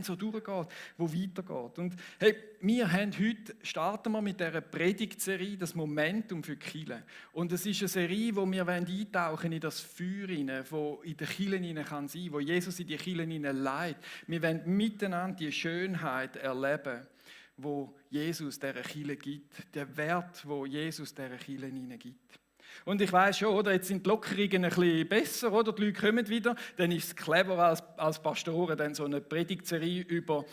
so durchgeht, wo weitergeht. Und hey, starten wir mit dieser Predigtserie, das Momentum für die Kirche. Und es ist eine Serie, wo wir eintauchen in das Feuer hinein, wo in der Kirche hinein kann sein, wo Jesus in die Kirche hinein leitet. Wir wollen miteinander die Schönheit erleben, wo Jesus dieser Kirche gibt, der Wert, wo Jesus dieser Kirche hinein gibt. Und ich weiss schon, oder, jetzt sind die Lockerungen ein bisschen besser, oder? Die Leute kommen wieder. Dann ist es clever, als Pastoren dann so eine Predigtserie über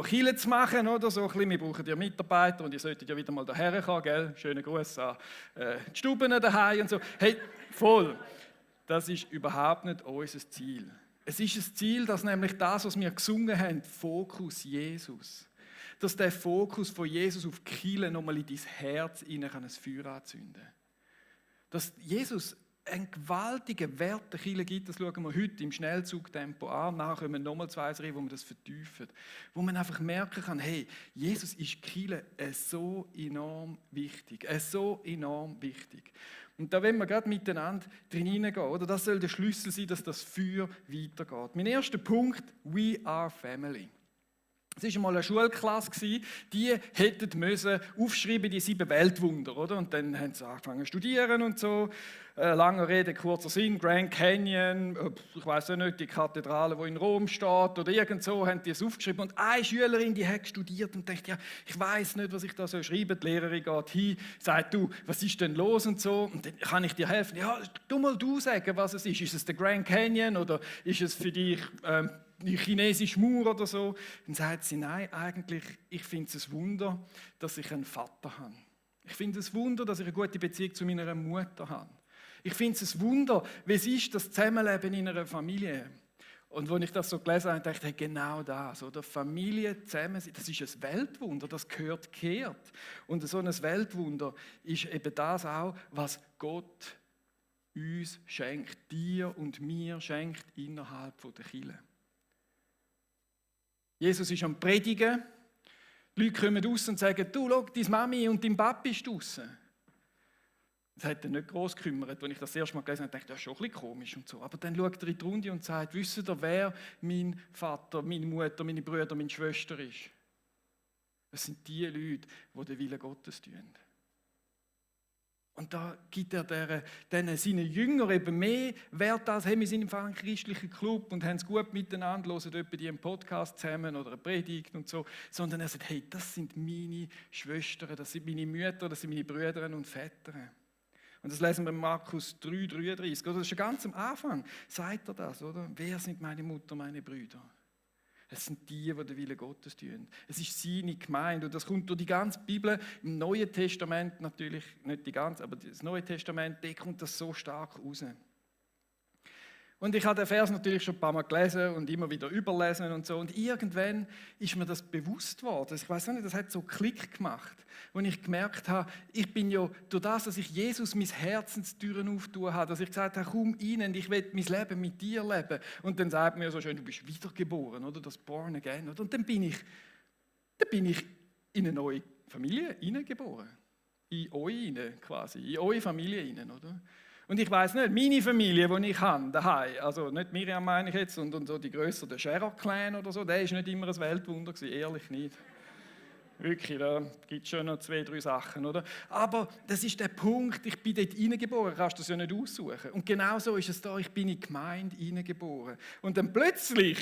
Kirche zu machen. Oder? So ein bisschen, wir brauchen ja Mitarbeiter und ihr solltet ja wieder mal daher kommen. Gell? Schönen Gruß an die Stuben daheim und so. Hey, voll. Das ist überhaupt nicht unser Ziel. Es ist ein Ziel, dass nämlich das, was wir gesungen haben, Fokus Jesus, dass der Fokus von Jesus auf die Kirche nochmal in dein Herz hinein ein Feuer anzünden kann. Dass Jesus einen gewaltigen Wert der Kirche gibt, das schauen wir heute im Schnellzugtempo an. Nachher kommen nochmal 2 Serien, wo man das vertiefen. Wo man einfach merken kann, hey, Jesus ist die Kirche so enorm wichtig. So enorm wichtig. Und da wollen wir gerade miteinander drin hineingehen. Oder? Das soll der Schlüssel sein, dass das Feuer weitergeht. Mein erster Punkt, we are family. Es war einmal eine Schulklasse, die hätten aufschreiben die 7 Weltwunder, oder? Und dann haben sie angefangen zu studieren und so. Lange Rede, kurzer Sinn, Grand Canyon, ich weiß auch nicht, die Kathedrale, die in Rom steht oder irgend so, haben die es aufgeschrieben. Und eine Schülerin, die hat studiert und dachte, ja, ich weiß nicht, was ich da so schreibe. Die Lehrerin geht hin, sagt, du, was ist denn los und so? Und dann kann ich dir helfen. Ja, du sagen, was es ist. Ist es der Grand Canyon oder ist es für dich die chinesische Mauer oder so? Dann sagt sie, nein, eigentlich, ich finde es ein Wunder, dass ich einen Vater habe. Ich finde es ein Wunder, dass ich eine gute Beziehung zu meiner Mutter habe. Ich finde es ein Wunder, wie es ist, das Zusammenleben in einer Familie. Und als ich das so gelesen habe, dachte ich, genau das, oder? Familie zusammen, das ist ein Weltwunder, das gehört gekehrt. Und so ein Weltwunder ist eben das auch, was Gott uns schenkt, dir und mir schenkt innerhalb der Kirche. Jesus ist am Predigen, die Leute kommen raus und sagen, du, schau, deine Mami und dein Papi ist draussen. Das hat er nicht gross gekümmert. Als ich das erste Mal gelesen habe, dachte ich, das ist schon ein bisschen komisch und so. Aber dann schaut er in die Runde und sagt, wisst ihr, wer mein Vater, meine Mutter, meine Brüder, meine Schwester ist? Das sind die Leute, die den Willen Gottes tun. Und da gibt er seinen Jüngern eben mehr Wert als, hey, wir sind im Fall ein christlicher Club und haben es gut miteinander, hören etwa die einen Podcast zusammen oder eine Predigt und so. Sondern er sagt, hey, das sind meine Schwestern, das sind meine Mütter, das sind meine Brüder und Väter. Und das lesen wir in Markus 3,33. Das ist schon ganz am Anfang, sagt er das, oder? Wer sind meine Mutter, meine Brüder? Es sind die den Willen Gottes tun. Es ist seine Gemeinde. Und das kommt durch die ganze Bibel. Im Neuen Testament natürlich, nicht die ganze, aber das Neue Testament, da kommt das so stark raus. Und ich habe den Vers natürlich schon ein paar Mal gelesen und immer wieder überlesen und so. Und irgendwann ist mir das bewusst worden. Ich weiß nicht, das hat so einen Klick gemacht, wo ich gemerkt habe, ich bin ja durch das, dass ich Jesus meine Herzenstüren auftun habe, dass ich gesagt habe, komm rein und ich will mein Leben mit dir leben. Und dann sagt mir so schön, du bist wiedergeboren, oder? Das Born Again. Oder? Und dann bin ich in eine neue Familie hineingeboren. In euch hinein quasi, in eure Familie hinein, oder? Und ich weiss nicht, meine Familie, die ich habe, daheim, also nicht Miriam meine ich jetzt, sondern so die grössere, der Scherer-Clan oder so, der war nicht immer ein Weltwunder gewesen, ehrlich nicht. Wirklich, da gibt es schon noch 2, 3 Sachen, oder? Aber das ist der Punkt, ich bin dort hineingeboren, kannst du das ja nicht aussuchen. Und genau so ist es da, ich bin in die Gemeinde hineingeboren. Und dann plötzlich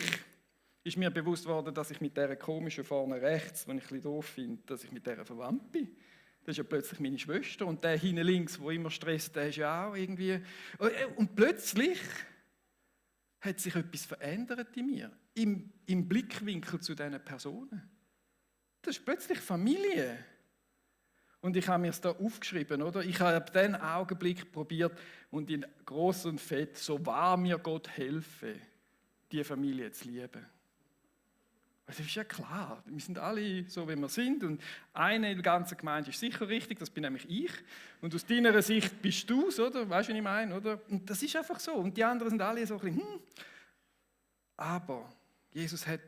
ist mir bewusst worden, dass ich mit dieser komischen vorne rechts, die ich ein bisschen doof finde, dass ich mit dieser verwandt bin. Das ist ja plötzlich meine Schwester und der hinten links, der immer stresst, der ist ja auch irgendwie... Und plötzlich hat sich etwas verändert in mir, im Blickwinkel zu diesen Personen. Das ist plötzlich Familie. Und ich habe mir es da aufgeschrieben, oder? Ich habe ab diesem Augenblick probiert und in gross und fett, so wahr mir Gott helfe, die Familie zu lieben. Das ist ja klar, wir sind alle so, wie wir sind und eine in der ganzen Gemeinde ist sicher richtig, das bin nämlich ich und aus deiner Sicht bist du es, oder? Weißt du, was ich meine, oder? Und das ist einfach so und die anderen sind alle so ein bisschen, Aber Jesus hat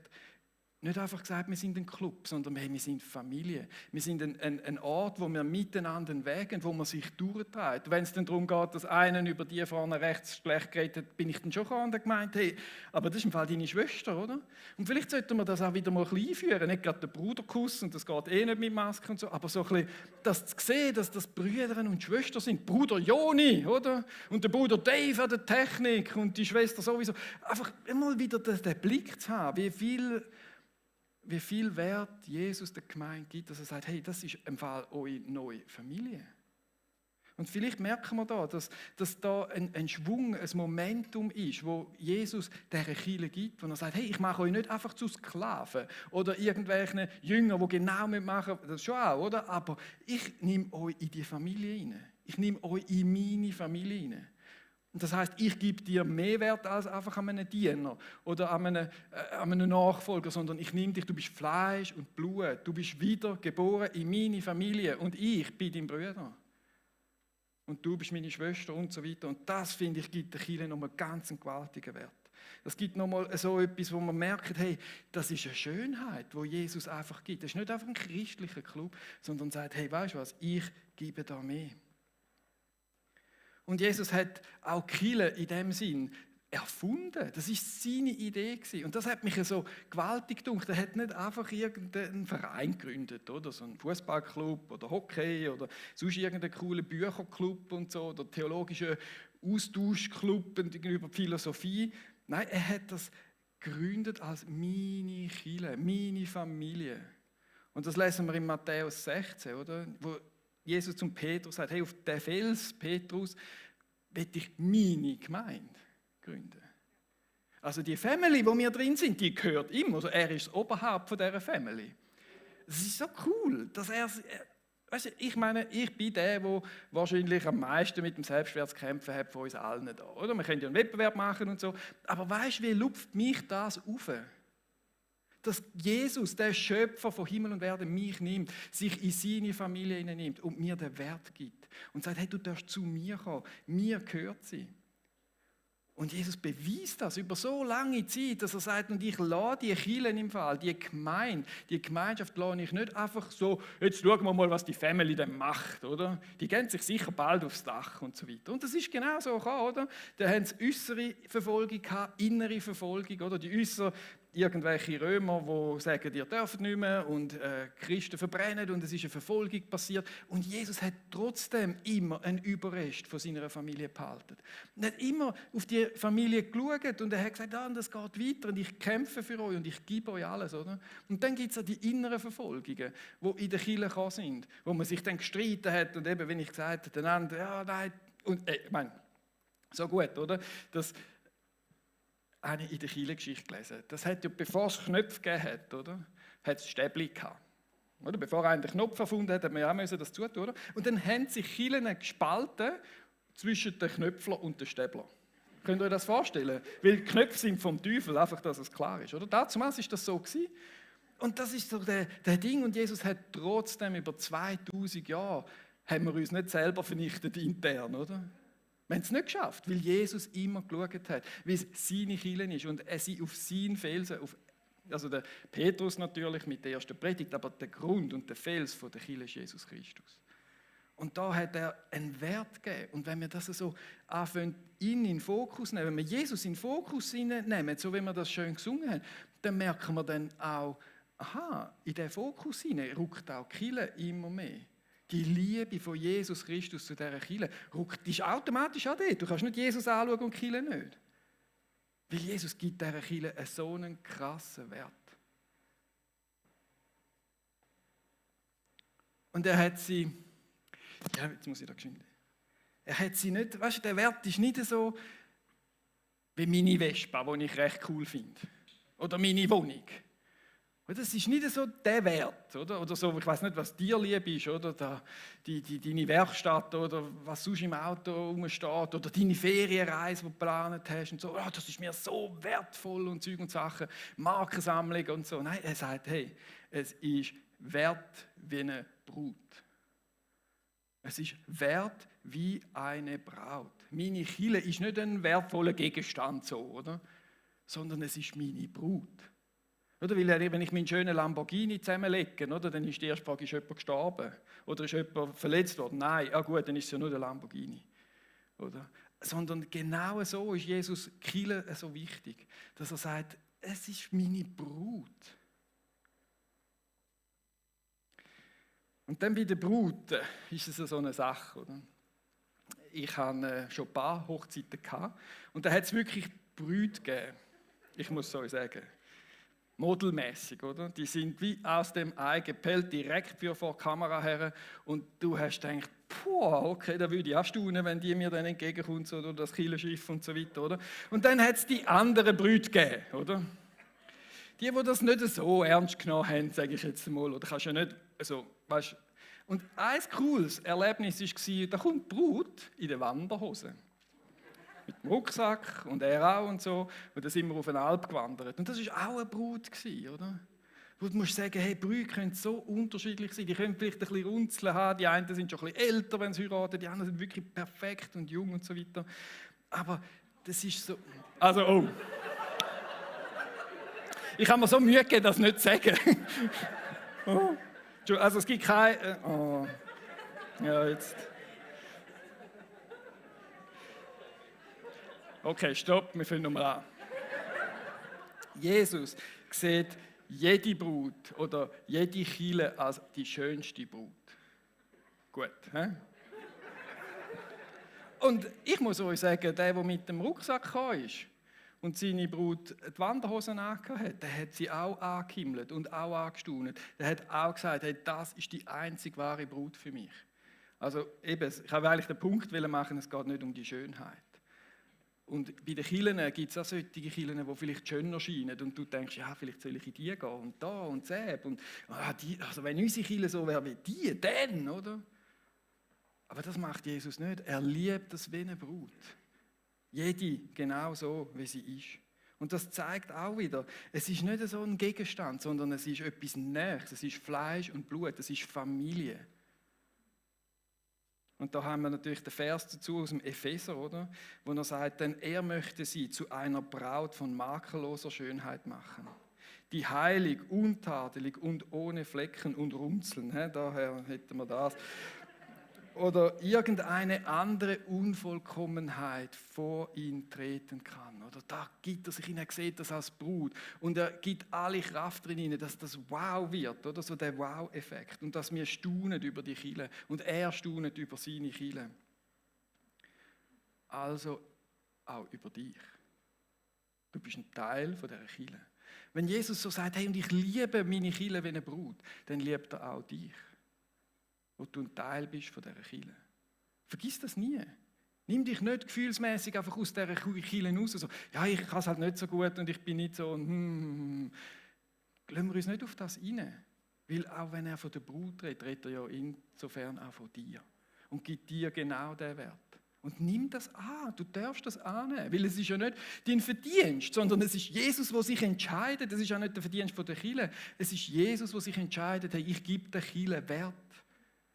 nicht einfach gesagt, wir sind ein Club, sondern hey, wir sind Familie. Wir sind ein Ort, wo wir miteinander einen Weg gehen, wo man sich durchträgt. Wenn es dann darum geht, dass einer über die vorne rechts schlecht geredet hat, bin ich dann schon gekommen und gemeint, hey, aber das ist im Fall deine Schwester, oder? Und vielleicht sollten wir das auch wieder mal ein bisschen einführen. Nicht gerade den Bruderkuss, und das geht eh nicht mit Maske und so, aber so ein bisschen, das zu sehen, dass das Brüder und Schwestern sind. Bruder Joni, oder? Und der Bruder Dave an der Technik und die Schwester sowieso. Einfach immer wieder den Blick zu haben, wie viel Wert Jesus der Gemeinde gibt, dass er sagt, hey, das ist im Fall eure neue Familie. Und vielleicht merken wir da, dass da ein Schwung, ein Momentum ist, wo Jesus dieser Kirche gibt, wo er sagt, hey, ich mache euch nicht einfach zu Sklaven oder irgendwelchen Jüngern, die genau mitmachen, das schon auch, oder? Aber ich nehme euch in die Familie hinein. Ich nehme euch in meine Familie hinein. Und das heisst, ich gebe dir mehr Wert als einfach an einen Diener oder an einen Nachfolger, sondern ich nehme dich, du bist Fleisch und Blut, du bist wiedergeboren in meine Familie und ich bin dein Bruder. Und du bist meine Schwester und so weiter. Und das, finde ich, gibt der Kirche nochmal ganz einen gewaltigen Wert. Das gibt nochmal so etwas, wo man merkt, hey, das ist eine Schönheit, die Jesus einfach gibt. Das ist nicht einfach ein christlicher Club, sondern sagt, hey, weißt du was, ich gebe da mehr. Und Jesus hat auch Kirche in dem Sinn erfunden. Das war seine Idee gewesen. Und das hat mich so gewaltig gedacht. Er hat nicht einfach irgendeinen Verein gegründet, oder so einen Fußballclub oder Hockey oder sonst irgendeinen coolen Bücherclub und so oder theologischen Austauschclub über die Philosophie. Nein, er hat das gegründet als meine Kirche, meine Familie. Und das lesen wir in Matthäus 16, oder? Wo Jesus zum Petrus sagt, hey, auf den Fels, Petrus, will ich meine Gemeinde gründen. Also die Family, wo wir drin sind, die gehört ihm. Also er ist das Oberhaupt von dieser Family. Es ist so cool, dass weißt du, ich meine, ich bin der wahrscheinlich am meisten mit dem Selbstwert zu kämpfen hat von uns allen da. Oder? Wir können ja einen Wettbewerb machen und so. Aber weißt du, wie lupft mich das auf? Dass Jesus, der Schöpfer von Himmel und Erde, mich nimmt, sich in seine Familie hineinnimmt und mir den Wert gibt. Und sagt, hey, du darfst zu mir kommen, mir gehört sie. Und Jesus beweist das über so lange Zeit, dass er sagt, und ich lasse die Kirchen im Fall, die Gemeinschaft lasse ich nicht einfach so, jetzt schauen wir mal, was die Family dann macht, oder? Die gehen sich sicher bald aufs Dach und so weiter. Und das ist genau so gekommen, oder? Da haben sie äußere Verfolgung gehabt, innere Verfolgung, oder? Die äußere, irgendwelche Römer, die sagen, ihr dürft nicht mehr und Christen verbrennen und es ist eine Verfolgung passiert. Und Jesus hat trotzdem immer einen Überrest von seiner Familie behalten. Und er hat immer auf die Familie geschaut und er hat gesagt, das geht weiter und ich kämpfe für euch und ich gebe euch alles. Oder? Und dann gibt es auch die inneren Verfolgungen, die in der Kirche gekommen sind, wo man sich dann gestritten hat und eben, wenn ich gesagt habe, einander, ja, nein, und ich meine, so gut, oder? Das eine in der Kirchengeschichte gelesen. Das hat ja, bevor es Knöpfe gegeben hat, oder? Hat es Stäbli gehabt. Oder? Bevor er einen Knopf erfunden hat, hat man ja auch das zutun, oder? Und dann haben sich Kirchen gespalten zwischen den Knöpfler und den Stäbler. Könnt ihr euch das vorstellen? Weil die Knöpfe sind vom Teufel, einfach, dass es klar ist. Oder? Damals war das so gewesen. Und das ist so der Ding. Und Jesus hat trotzdem über 2000 Jahre, haben wir uns nicht selber vernichtet intern, oder? Wir haben es nicht geschafft, weil Jesus immer geschaut hat, wie es seine Kirche ist und er sie auf seinen Felsen, also der Petrus natürlich mit der ersten Predigt, aber der Grund und der Fels von der Kirche ist Jesus Christus. Und da hat er einen Wert gegeben. Und wenn wir das so anfangen, ihn in den Fokus nehmen, wenn wir Jesus in den Fokus nehmen, so wie wir das schön gesungen haben, dann merken wir dann auch, aha, in diesen Fokus hinein rückt auch die Kirche immer mehr. Die Liebe von Jesus Christus zu dieser Kirche ist automatisch auch dort. Du kannst nicht Jesus anschauen und die Kirche nicht. Weil Jesus gibt dieser Kirche so einen krassen Wert. Und er hat sie, ja, jetzt muss ich da geschwind. Er hat sie nicht, weißt du, der Wert ist nicht so wie meine Vespa, die ich recht cool finde. Oder meine Wohnung. Das ist nicht so der Wert, oder so, ich weiß nicht, was dir lieb ist, oder deine Werkstatt oder was sonst im Auto rumsteht oder deine Ferienreise, die du geplant hast und so, das ist mir so wertvoll und Zeug und Sachen, Markensammlung und so. Nein, er sagt, hey, es ist wert wie eine Brut. Es ist wert wie eine Braut. Meine Kirche ist nicht ein wertvoller Gegenstand, so, oder? Sondern es ist meine Brut. Oder? Weil wenn ich meinen schönen Lamborghini zusammenlege, oder, dann ist die erste Frage, ist jemand gestorben? Oder ist jemand verletzt worden? Nein, gut, dann ist es ja nur der Lamborghini. Oder? Sondern genau so ist Jesus Kirche so wichtig, dass er sagt, es ist meine Brut. Und dann bei der Brut ist es so eine Sache. Oder? Ich hatte schon ein paar Hochzeiten gehabt, und da hat es wirklich Brüte gegeben. Ich muss so sagen. Modelmäßig, oder? Die sind wie aus dem Ei gepellt, direkt vor die Kamera her. Und du hast gedacht, okay, da würde ich auch staunen, wenn die mir dann entgegenkommt, oder das Kirchenschiff und so weiter, oder? Und dann hat es die anderen Brüder gegeben, oder? Die das nicht so ernst genommen haben, sage ich jetzt mal, oder kannst ja nicht, also, weißt. Und ein cooles Erlebnis war, da kommt die Brut in der Wanderhose. Mit dem Rucksack und er auch und so. Und dann sind wir auf eine Alp gewandert. Und das war auch eine Brut, oder? Wo du musst sagen, hey, Brüder können so unterschiedlich sein. Die können vielleicht ein bisschen Runzeln haben. Die einen sind schon ein bisschen älter, wenn sie heiraten. Die anderen sind wirklich perfekt und jung und so weiter. Aber das ist so... Also, oh. Ich habe mir so Mühe gegeben, das nicht zu sagen. Oh. Also, es gibt kein... Oh. Ja, jetzt... Okay, stopp, wir fangen nochmal an. Jesus sieht jede Brut oder jede Kirche als die schönste Brut. Gut, hä? Und ich muss euch sagen, der mit dem Rucksack gekommen ist und seine Brut die Wanderhosen angehabt hat, der hat sie auch angehimmelt und auch angestaunt. Der hat auch gesagt, hey, das ist die einzig wahre Brut für mich. Also eben, ich habe eigentlich den Punkt machen, es geht nicht um die Schönheit. Und bei den Kirchen gibt es auch solche Kirchen, die vielleicht schöner scheinen. Und du denkst, ja, vielleicht soll ich in die gehen und da und zäb. Und also wenn unsere Kirche so wäre wie die, dann, oder? Aber das macht Jesus nicht. Er liebt das wie eine Brut. Jede genau so, wie sie ist. Und das zeigt auch wieder, es ist nicht so ein Gegenstand, sondern es ist etwas Nächstes. Es ist Fleisch und Blut, es ist Familie. Und da haben wir natürlich den Vers dazu aus dem Epheser, oder? Wo er sagt, denn er möchte sie zu einer Braut von makelloser Schönheit machen. Die heilig, untadelig und ohne Flecken und Runzeln. Daher hätten wir das. Oder irgendeine andere Unvollkommenheit vor ihn treten kann. Oder da gibt er sich hinein, er sieht das als Brut. Und er gibt alle Kraft drin, dass das Wow wird, oder so der Wow-Effekt. Und dass wir staunen über die Kirche und er staunet über seine Kirche. Also auch über dich. Du bist ein Teil von dieser Kirche. Wenn Jesus so sagt, hey, und ich liebe meine Kirche wie eine Brut, dann liebt er auch dich, wo du ein Teil bist von dieser Kirche. Vergiss das nie. Nimm dich nicht gefühlsmäßig einfach aus dieser Kirche raus. So, ja, ich kann es halt nicht so gut und ich bin nicht so... Lassen wir uns nicht auf das rein. Weil auch wenn er von der Brut redet, redet er ja insofern auch von dir. Und gibt dir genau den Wert. Und nimm das an, du darfst das annehmen. Weil es ist ja nicht dein Verdienst, sondern es ist Jesus, der sich entscheidet. Es ist auch nicht der Verdienst von der Kirche. Es ist Jesus, der sich entscheidet, hey, ich gebe der Kirche Wert.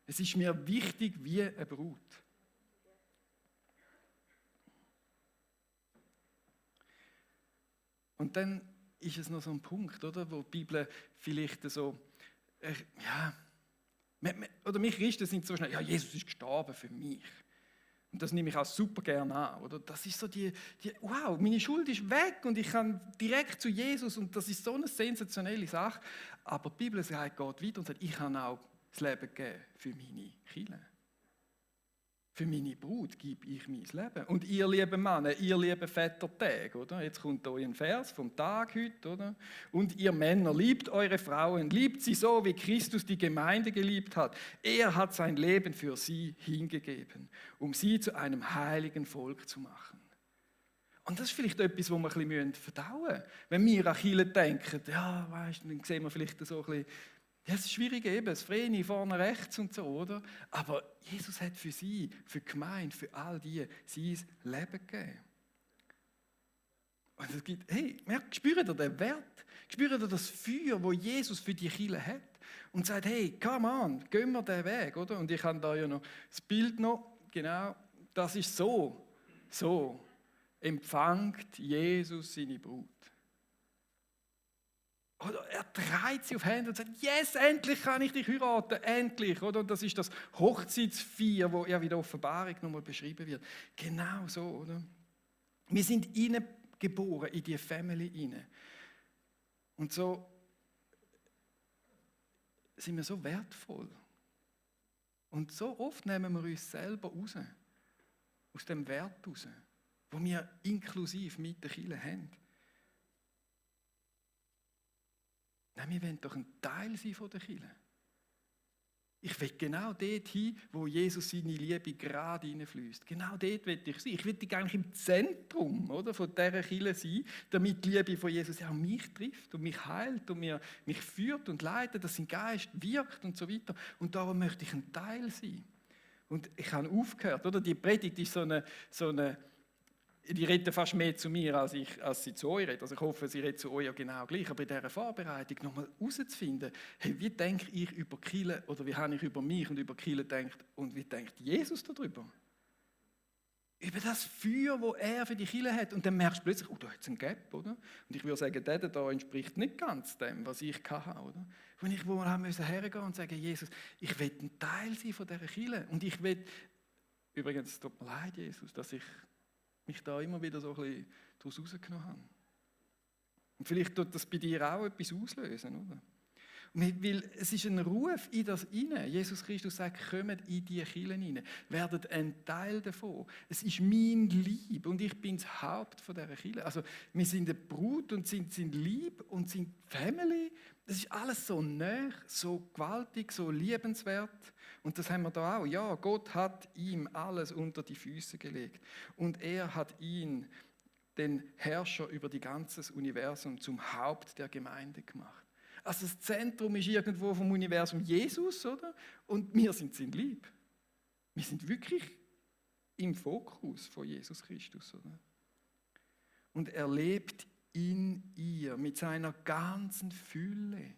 Es ist mir wichtig wie eine Brut. Und dann ist es noch so ein Punkt, oder, wo die Bibel vielleicht so, oder wir Christen sind so schnell, ja, Jesus ist gestorben für mich. Und das nehme ich auch super gerne an, oder? Das ist so wow, meine Schuld ist weg und ich kann direkt zu Jesus und das ist so eine sensationelle Sache. Aber die Bibel sagt, geht weiter und sagt, ich kann auch das Leben geben für meine Kinder. Für meine Brut gebe ich mein Leben. Und ihr lieben Männer, ihr lieben Vätertag, oder? Jetzt kommt hier ein Vers vom Tag heute, oder? Und ihr Männer, liebt eure Frauen, liebt sie so, wie Christus die Gemeinde geliebt hat. Er hat sein Leben für sie hingegeben, um sie zu einem heiligen Volk zu machen. Und das ist vielleicht etwas, wo wir ein bisschen verdauen müssen. Wenn wir an Kirche denken, ja, weißt du, dann sehen wir vielleicht so ein bisschen, ja, es ist schwierig eben, das Vreni vorne rechts und so, oder? Aber Jesus hat für sie, für die Gemeinde, für all die, sein Leben gegeben. Und es gibt, hey, spürt ihr den Wert? Spürt ihr das Feuer, das Jesus für die Kirche hat? Und sagt, hey, come on, gehen wir den Weg, oder? Und ich habe da ja noch das Bild noch, genau, das ist so empfängt Jesus seine Brut. Oder er dreht sie auf Hände und sagt, yes, endlich kann ich dich heiraten, endlich. Oder? Und das ist das Hochzeitsfeier, wo ja wieder Offenbarung nochmal beschrieben wird. Genau so, oder? Wir sind geboren in die Family hinein. Und so sind wir so wertvoll. Und so oft nehmen wir uns selber raus, aus dem Wert raus, wo wir inklusiv mit der Kirche haben. Nein, wir wollen doch ein Teil sein von der Kirche. Ich will genau dort hin, wo Jesus seine Liebe gerade hineinfließt. Genau dort will ich sein. Ich will eigentlich im Zentrum, oder, von dieser Kirche sein, damit die Liebe von Jesus auch mich trifft und mich heilt und mich führt und leitet, dass sein Geist wirkt und so weiter. Und darum möchte ich ein Teil sein. Und ich habe aufgehört, oder? Die Predigt ist so eine die reden fast mehr zu mir, als sie zu euch reden. Also ich hoffe, sie reden zu euch ja genau gleich. Aber in dieser Vorbereitung nochmal herauszufinden, hey, wie denke ich über Kirche oder wie habe ich über mich und über Kirche gedacht und wie denkt Jesus darüber? Über das Feuer, das er für die Kirche hat. Und dann merkst du plötzlich, oh, da hat es einen Gap, oder? Und ich würde sagen, der da entspricht nicht ganz dem, was ich hatte, oder? Wo wir haben hergehen und sagen, Jesus, ich will ein Teil sein von dieser Kirche. Und ich will, übrigens, es tut mir leid, Jesus, dass ich mich da immer wieder so ein bisschen daraus rausgenommen habe. Und vielleicht tut das bei dir auch etwas auslösen, oder? Weil es ist ein Ruf in das hinein. Jesus Christus sagt, kommt in die Kirche hinein, werdet ein Teil davon. Es ist mein Lieb und ich bin das Haupt von dieser Kirche. Also wir sind eine Brut und sind Lieb und sind Family. Das ist alles so nah, so gewaltig, so liebenswert. Und das haben wir da auch. Ja, Gott hat ihm alles unter die Füße gelegt. Und er hat ihn, den Herrscher über das ganze Universum, zum Haupt der Gemeinde gemacht. Also das Zentrum ist irgendwo vom Universum Jesus, oder? Und wir sind sein Lieb. Wir sind wirklich im Fokus von Jesus Christus, oder? Und er lebt in ihr mit seiner ganzen Fülle.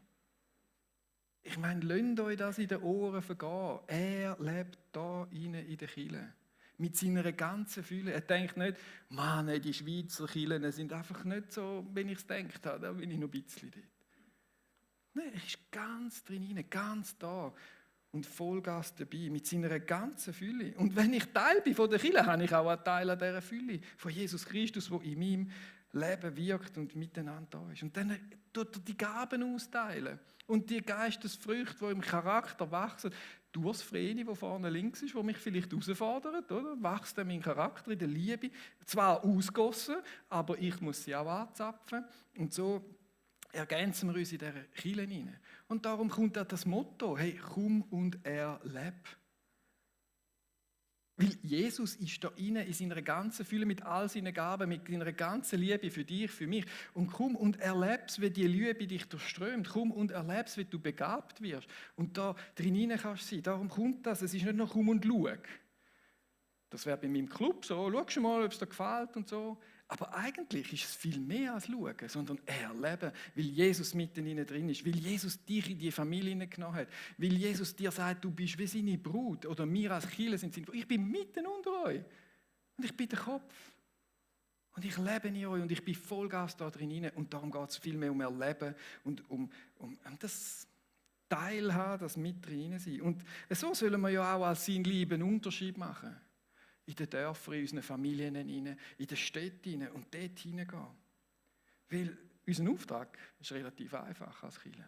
Ich meine, lasst euch das in den Ohren vergehen. Er lebt da innen in der Kirche. Mit seiner ganzen Fülle. Er denkt nicht, Mann, die Schweizer Kirchen sind einfach nicht so, wenn ich es gedacht habe, da bin ich noch ein bisschen dort. Nein, er ist ganz drin, ganz da und Vollgas dabei, mit seiner ganzen Fülle. Und wenn ich Teil bin von der Kirche, habe ich auch einen Teil an dieser Fülle von Jesus Christus, der in meinem Leben wirkt und miteinander da ist. Und dann tut er die Gaben austeilen und die Geistesfrüchte, die im Charakter wachsen. Durch das Vreni, das vorne links ist, das mich vielleicht herausfordert, oder? Wächst dann mein Charakter in der Liebe. Zwar ausgossen, aber ich muss sie auch anzapfen. Und so ergänzen wir uns in dieser Kirche hinein. Und darum kommt auch das Motto, hey, komm und erlebe. Weil Jesus ist da innen in seiner ganzen Fülle mit all seinen Gaben, mit seiner ganzen Liebe für dich, für mich. Und komm und erlebst, wie die Liebe dich durchströmt. Komm und erlebst, wie du begabt wirst. Und da drin kannst du sein. Darum kommt das. Es ist nicht nur komm und schau. Das wäre bei meinem Club so. Schau schon mal, ob es dir gefällt und so. Aber eigentlich ist es viel mehr als schauen, sondern erleben, weil Jesus mitten innen drin ist, weil Jesus dich in die Familie hineingenommen hat, weil Jesus dir sagt, du bist wie seine Brut oder wir als Kirche sind seine Brut. Ich bin mitten unter euch und ich bin der Kopf und ich lebe in euch und ich bin Vollgas da drin und darum geht es viel mehr um Erleben und um das Teilhaben, das mit drin sein. Und so sollen wir ja auch als sein Lieben einen Unterschied machen. In den Dörfern, in unseren Familien, in den Städten und dort hineingehen. Weil unser Auftrag ist relativ einfach als Kirche.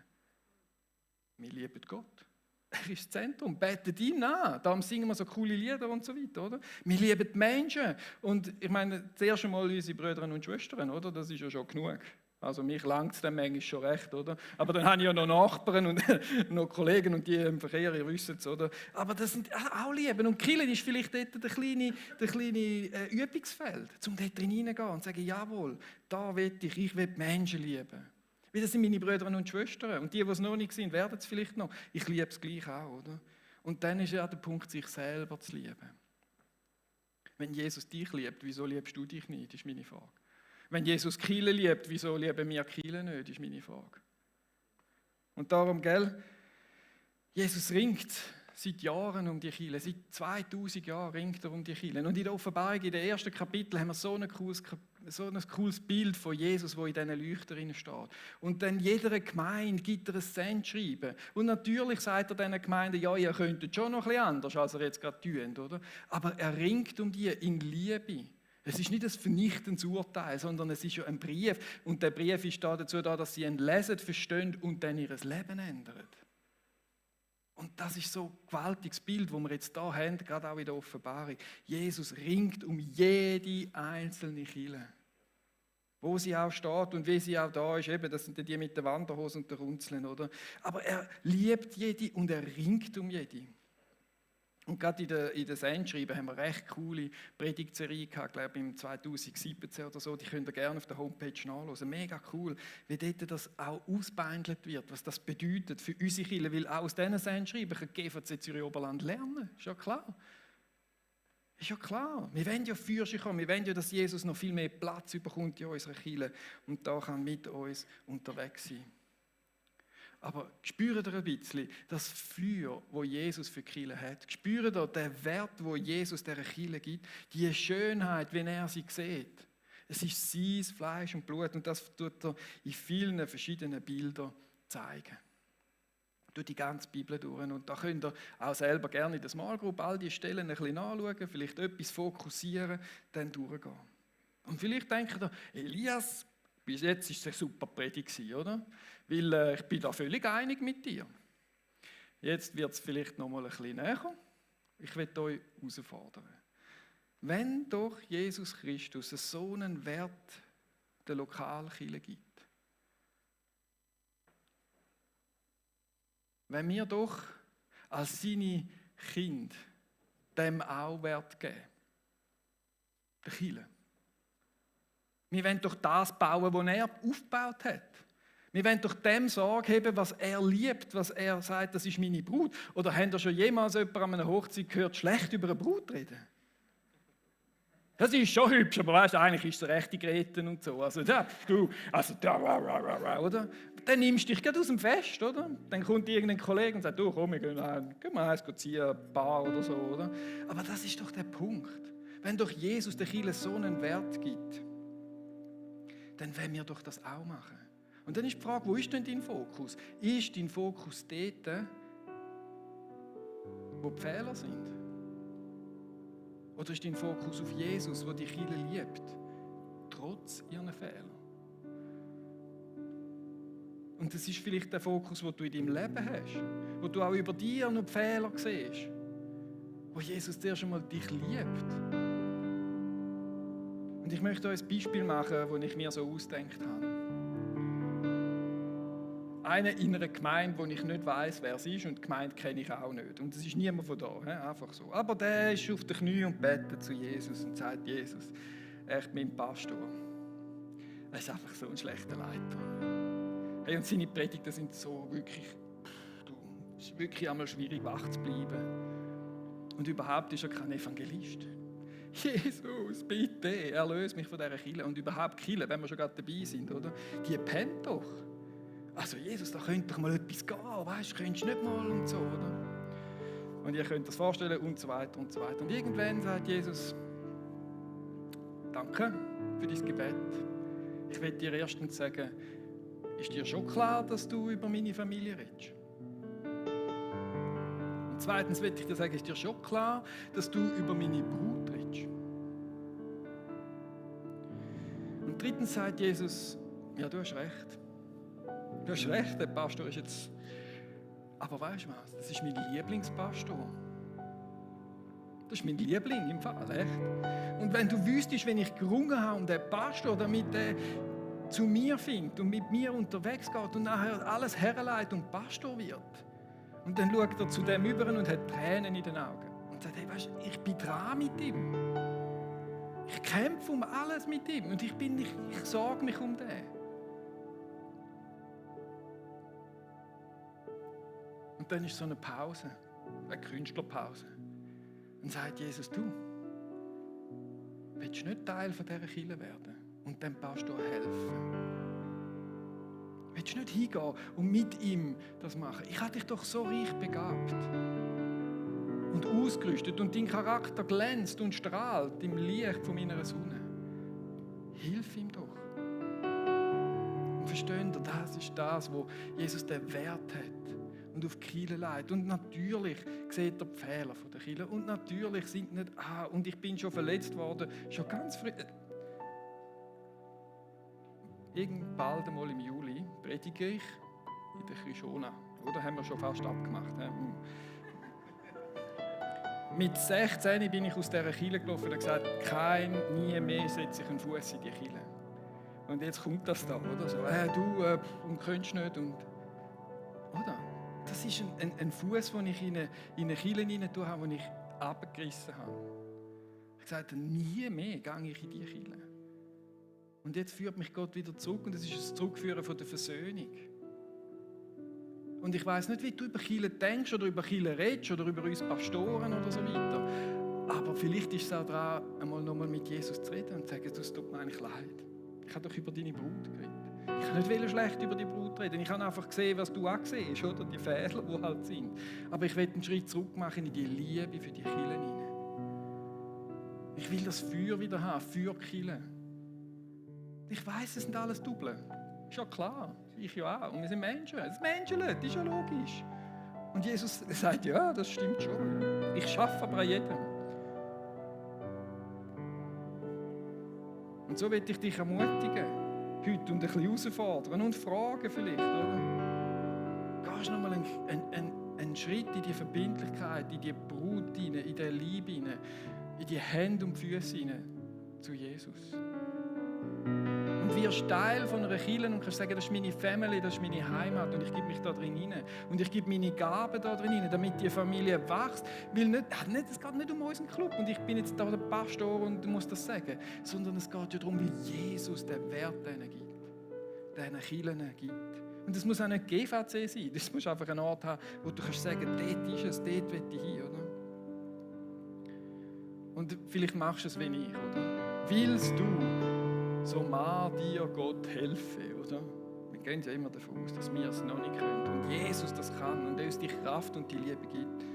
Wir lieben Gott. Er ist das Zentrum. Betet ihn an. Darum singen wir so coole Lieder und so weiter. Oder? Wir lieben die Menschen. Und ich meine, zuerst einmal unsere Brüder und Schwestern, oder? Das ist ja schon genug. Also mich langt es dann manchmal schon recht, oder? Aber dann habe ich ja noch Nachbarn und noch Kollegen und die im Verkehr, ihr wisst es, oder? Aber das sind auch Lieben. Und Kirche ist vielleicht dort der kleine Übungsfeld, um dort hineingehen und zu sagen, jawohl, da will ich will die Menschen lieben. Weil das sind meine Brüder und Schwestern. Und die es noch nicht sind, werden es vielleicht noch. Ich liebe es gleich auch, oder? Und dann ist ja der Punkt, sich selber zu lieben. Wenn Jesus dich liebt, wieso liebst du dich nicht, ist meine Frage. Wenn Jesus Kirche liebt, wieso lieben wir Kirche nicht, ist meine Frage. Und darum, gell, Jesus ringt seit Jahren um die Kirche, seit 2000 Jahren ringt er um die Kirche. Und in der Offenbarung, in den ersten Kapiteln, haben wir so ein cooles so ein cooles Bild von Jesus, wo in diesen Leuchtern steht. Und dann jeder Gemeinde gibt er ein Sendschreiben. Und natürlich sagt er diesen Gemeinden, ja, ihr könntet schon noch ein bisschen anders, als ihr jetzt gerade tut, oder? Aber er ringt um die in Liebe. Es ist nicht ein vernichtendes Urteil, sondern es ist ja ein Brief. Und der Brief ist dazu da, dass sie ihn lesen, verstehen und dann ihr Leben ändern. Und das ist so ein gewaltiges Bild, das wir jetzt hier haben, gerade auch in der Offenbarung. Jesus ringt um jede einzelne Kirche. Wo sie auch steht und wie sie auch da ist, eben, das sind die mit der Wanderhose und der Runzeln, oder? Aber er liebt jede und er ringt um jede. Und gerade in den Sendschreiben haben wir eine recht coole Predigtserie gehabt, glaube ich, im 2017 oder so. Die könnt ihr gerne auf der Homepage nachlesen. Mega cool, wie dort das auch ausbeindelt wird, was das bedeutet für unsere Kirche. Weil auch aus diesen Sendschreiben kann die GVC Zürich Oberland lernen. Ist ja klar. Ist ja klar. Wir wollen ja für sich kommen. Wir wollen ja, dass Jesus noch viel mehr Platz bekommt in unserer Kirche und da kann mit uns unterwegs sein. Aber spürt ihr ein bisschen das Feuer, das Jesus für die Kirche hat? Spürt ihr den Wert, den Jesus dieser Kirche gibt? Die Schönheit, wenn er sie sieht. Es ist sein Fleisch und Blut und das tut er in vielen verschiedenen Bildern zeigen. Durch die ganze Bibel durch. Und da könnt ihr auch selber gerne in der Small Group all die Stellen ein bisschen anschauen, vielleicht etwas fokussieren, dann durchgehen. Und vielleicht denkt ihr, Elias, bis jetzt war es eine super Predigt, oder? Weil ich bin da völlig einig mit dir. Jetzt wird es vielleicht noch mal ein bisschen näher. Ich will euch herausfordern. Wenn doch Jesus Christus so einen Wert der Lokalkirche gibt, wenn wir doch als seine Kinder dem auch Wert geben, der Kirche. Wir wollen doch das bauen, was er aufgebaut hat. Wir wollen doch dem Sorge haben, was er liebt, was er sagt, das ist meine Brut. Oder habt ihr schon jemals jemanden an einer Hochzeit gehört, schlecht über eine Brut reden? Das ist schon hübsch, aber weißt, eigentlich ist es rechte Greten und so. Also da, oder? Dann nimmst du dich gerade aus dem Fest, oder? Dann kommt irgendein Kollege und sagt, du komm, wir gehen eins ziehen, ein Bar oder so, oder? Aber das ist doch der Punkt. Wenn doch Jesus der Kirche so einen Wert gibt, dann wollen wir doch das auch machen. Und dann ist die Frage, wo ist denn dein Fokus? Ist dein Fokus dort, wo die Fehler sind? Oder ist dein Fokus auf Jesus, der die Kirche liebt, trotz ihren Fehlern? Und das ist vielleicht der Fokus, den du in deinem Leben hast, wo du auch über dir noch die Fehler siehst, wo Jesus dir schon mal dich liebt. Und ich möchte euch ein Beispiel machen, das ich mir so ausgedacht habe. Einer in einer Gemeinde, wo ich nicht weiss, wer es ist, und die Gemeinde kenne ich auch nicht. Und es ist niemand von da, einfach so. Aber der ist auf den Knien und betet zu Jesus und sagt, Jesus, er ist mein Pastor. Er ist einfach so ein schlechter Leiter. Hey, und seine Predigten sind so wirklich, es ist wirklich einmal schwierig, wach zu bleiben. Und überhaupt ist er kein Evangelist. Jesus, bitte, erlöse mich von dieser Kirche. Und überhaupt Kirche, wenn wir schon gerade dabei sind, oder? Die pennt doch. Also Jesus, da könnte doch mal etwas gehen, weißt du, könntest du nicht mal und so, oder? Und ihr könnt das vorstellen und so weiter und so weiter. Und irgendwann sagt Jesus, danke für dein Gebet. Ich will dir erstens sagen, ist dir schon klar, dass du über meine Familie redest? Und zweitens will ich dir sagen, ist dir schon klar, dass du über meine Brut redest? Und drittens sagt Jesus, ja, du hast recht. Du hast recht, der Pastor ist jetzt... Aber weißt du was? Das ist mein Lieblingspastor. Das ist mein Liebling im Fall, echt. Und wenn du wüsstest, wenn ich gerungen habe um den Pastor, damit er zu mir findet und mit mir unterwegs geht und nachher alles herleitet und Pastor wird. Und dann schaut er zu dem über und hat Tränen in den Augen. Und sagt, hey, weißt du, ich bin dran mit ihm. Ich kämpfe um alles mit ihm und ich sorge mich um den. Und dann ist so eine Pause, eine Künstlerpause. Und sagt Jesus, du willst nicht Teil von dieser Kirche werden und dem Pastor helfen? Willst du nicht hingehen und mit ihm das machen? Ich habe dich doch so reich begabt und ausgerüstet und dein Charakter glänzt und strahlt im Licht von meiner Sonne. Hilf ihm doch. Und versteht ihr, das ist das, wo Jesus den Wert hat und auf die Kirche leitet. Und natürlich sieht er die Fehler der Kirche. Und natürlich sind nicht, und ich bin schon verletzt worden, schon ganz früh. Bald einmal im Juli predige ich in der Krishona. Oder haben wir schon fast abgemacht. Mit 16 bin ich aus dieser Kirche gelaufen und habe gesagt, nie mehr setze ich einen Fuß in die Kirche. Und jetzt kommt das da, oder? So, du und könntest nicht. Und, oder? Das ist ein Fuß, den ich in eine Kirche hinein tue, den ich abgerissen habe. Ich habe gesagt, nie mehr gehe ich in die Kirche. Und jetzt führt mich Gott wieder zurück und es ist das Zurückführen von der Versöhnung. Und ich weiss nicht, wie du über Kirche denkst oder über Kirche redest oder über uns Pastoren oder so weiter. Aber vielleicht ist es auch daran, einmal nochmal mit Jesus zu reden und zu sagen, es tut mir eigentlich leid. Ich habe doch über deine Brut geredet. Ich kann nicht schlecht über die Brut reden. Ich habe einfach gesehen, was du auch siehst, oder? Die Fehler, die halt sind. Aber ich will einen Schritt zurück machen in die Liebe für die Kirche hinein. Ich will das Feuer wieder haben, für die Kirche. Ich weiss, es sind alles Double. Ist ja klar. Ich ja auch. Und wir sind Menschen. Es ist Menschen, das ist ja logisch. Und Jesus sagt, ja, das stimmt schon. Ich schaffe aber an jedem. Und so will ich dich ermutigen, heute und ein bisschen herausfordern und fragen vielleicht, oder? Gehst du nochmal einen Schritt in die Verbindlichkeit, in die Brut hinein, in die Liebe hinein, in die Hände und Füße hinein zu Jesus. Und wirst Teil von einer Kirche und kannst sagen, das ist meine Family, das ist meine Heimat und ich gebe mich da drin hinein. Und ich gebe meine Gaben da drin hinein, damit die Familie wächst. Weil es geht nicht um unseren Club und ich bin jetzt da der Pastor und muss das sagen, sondern es geht ja darum, wie Jesus den Wert denen gibt, diesen Kirchen gibt. Und das muss auch nicht GVC sein, das muss einfach ein Ort haben, wo du kannst sagen, dort ist es, dort will ich hin, oder? Und vielleicht machst du es wie ich, oder? Willst du so mag dir Gott helfen, oder? Wir gehen ja immer davon aus, dass wir es noch nicht können. Und Jesus das kann und er uns die Kraft und die Liebe gibt.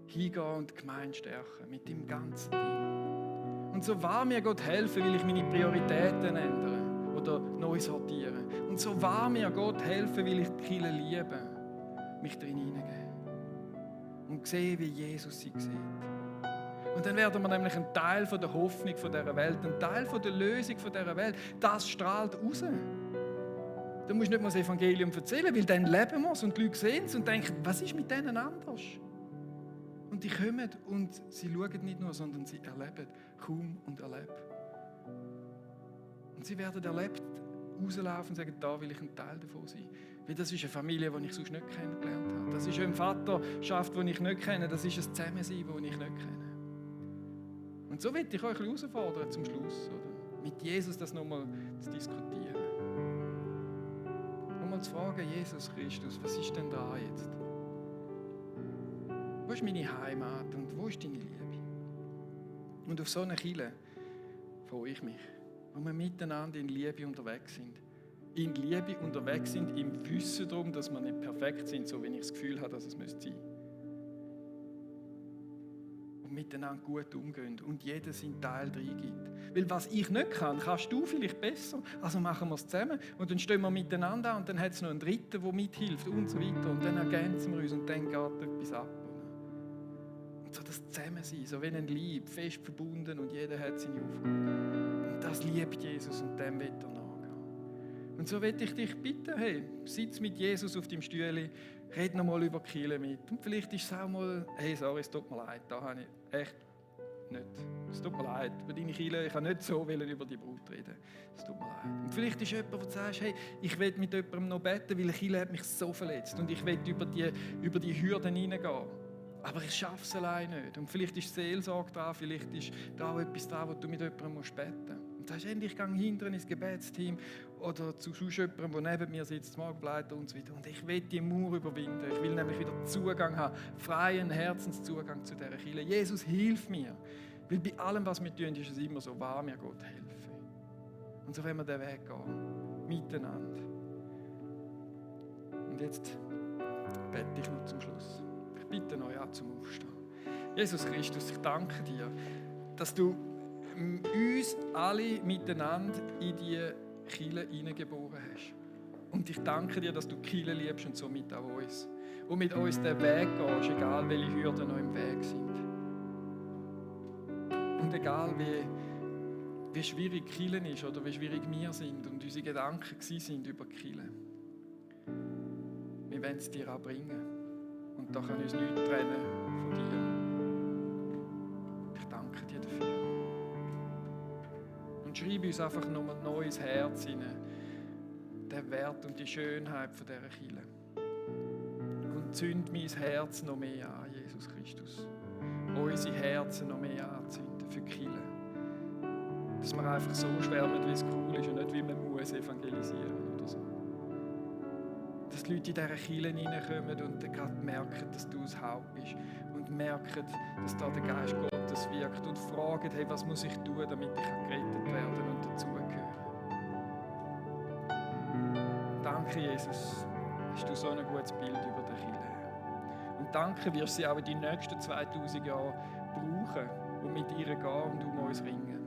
Hingehen und die Gemeinde stärken mit dem ganzen Ding. Und so wahr mir Gott helfen, will ich meine Prioritäten ändern oder neu sortieren. Und so wahr mir Gott helfen, will ich die Kirche lieben, mich drin hineingeben. Und sehen, wie Jesus sie sieht. Und dann werden wir nämlich ein Teil von der Hoffnung von dieser Welt, ein Teil von der Lösung von dieser Welt. Das strahlt raus. Du musst nicht mal das Evangelium erzählen, weil dann leben wir es und die Leute sehen es und denken, was ist mit denen anders? Und die kommen und sie schauen nicht nur, sondern sie erleben. Komm und erlebe. Und sie werden erlebt, rauslaufen und sagen, da will ich ein Teil davon sein. Weil das ist eine Familie, die ich sonst nicht kennengelernt habe. Das ist eine Vaterschaft, die ich nicht kenne. Das ist ein Zusammensein, das ich nicht kenne. Und so will ich euch herausfordern zum Schluss, oder? Mit Jesus das nochmal zu diskutieren. Nochmal zu fragen, Jesus Christus, was ist denn da jetzt? Wo ist meine Heimat und wo ist deine Liebe? Und auf so einer Kirche freue ich mich, wo wir miteinander in Liebe unterwegs sind. In Liebe unterwegs sind, im Wissen darum, dass wir nicht perfekt sind, so wie ich das Gefühl habe, dass es sein müsste. Miteinander gut umgehen und jeder seinen Teil reingibt. Weil was ich nicht kann, kannst du vielleicht besser. Also machen wir es zusammen und dann stehen wir miteinander an und dann hat es noch einen Dritten, der mithilft und so weiter. Und dann ergänzen wir uns und dann geht etwas ab. Und so das Zusammensein, so wie ein Lieb, fest verbunden und jeder hat seine Aufgabe. Und das liebt Jesus und dem will er nachgehen. Und so will ich dich bitten, hey, sitz mit Jesus auf deinem Stühle, red noch mal über die Kirche mit. Und vielleicht ist es auch mal, hey, sorry, es tut mir leid, da habe ich echt nicht. Es tut mir leid, über deine Kirche, ich kann nicht so über die Brut reden. Es tut mir leid. Und vielleicht ist jemand, der sagt, hey, ich will mit jemandem noch beten, weil die Kirche hat mich so verletzt und ich will über die Hürden hineingehen. Aber ich schaffe es allein nicht. Und vielleicht ist Seelsorge dran, vielleicht ist da auch etwas dran, wo du mit jemandem beten musst. Und sagst, ich gehe hinten ins Gebetsteam oder zu sonst jemandem, der neben mir sitzt, Marktleiter und so weiter. Und ich will die Mauer überwinden. Ich will nämlich wieder Zugang haben, freien Herzenszugang zu dieser Kirche. Jesus, hilf mir. Weil bei allem, was wir tun, ist es immer so, wahr mir Gott helfen. Und so werden wir den Weg gehen, miteinander. Und jetzt bete ich noch zum Schluss. Ich bitte euch auch zum Aufstehen. Jesus Christus, ich danke dir, dass du uns alle miteinander in die Kirche hineingeboren hast. Und ich danke dir, dass du die Kirche liebst und somit auch uns. Und mit uns den Weg gehst, egal welche Hürden noch im Weg sind. Und egal wie schwierig die Kirche ist oder wie schwierig wir sind und unsere Gedanken sind über die Kirche. Wir wollen es dir auch bringen. Und da kann uns nichts trennen von dir. Ich danke dir dafür. Und schreib uns einfach nochmal neu ins Herz hinein, den Wert und die Schönheit von dieser Kirche. Und zünd mein Herz noch mehr an, Jesus Christus. Unsere Herzen noch mehr anzünden für die Kirche. Dass wir einfach so schwärmen, wie es cool ist und nicht, wie man muss evangelisieren oder so. Dass die Leute in diese Kirche hineinkommen und dann gerade merken, dass du das Haupt bist. Und merken, dass da der Geist Gottes wirkt. Und fragen, hey, was muss ich tun, damit ich gerettet werden und dazugehören. Danke, Jesus, hast du so ein gutes Bild über die Kirche. Und danke, wirst du sie auch in die nächsten 2000 Jahre brauchen und mit ihr gehen und um uns ringen.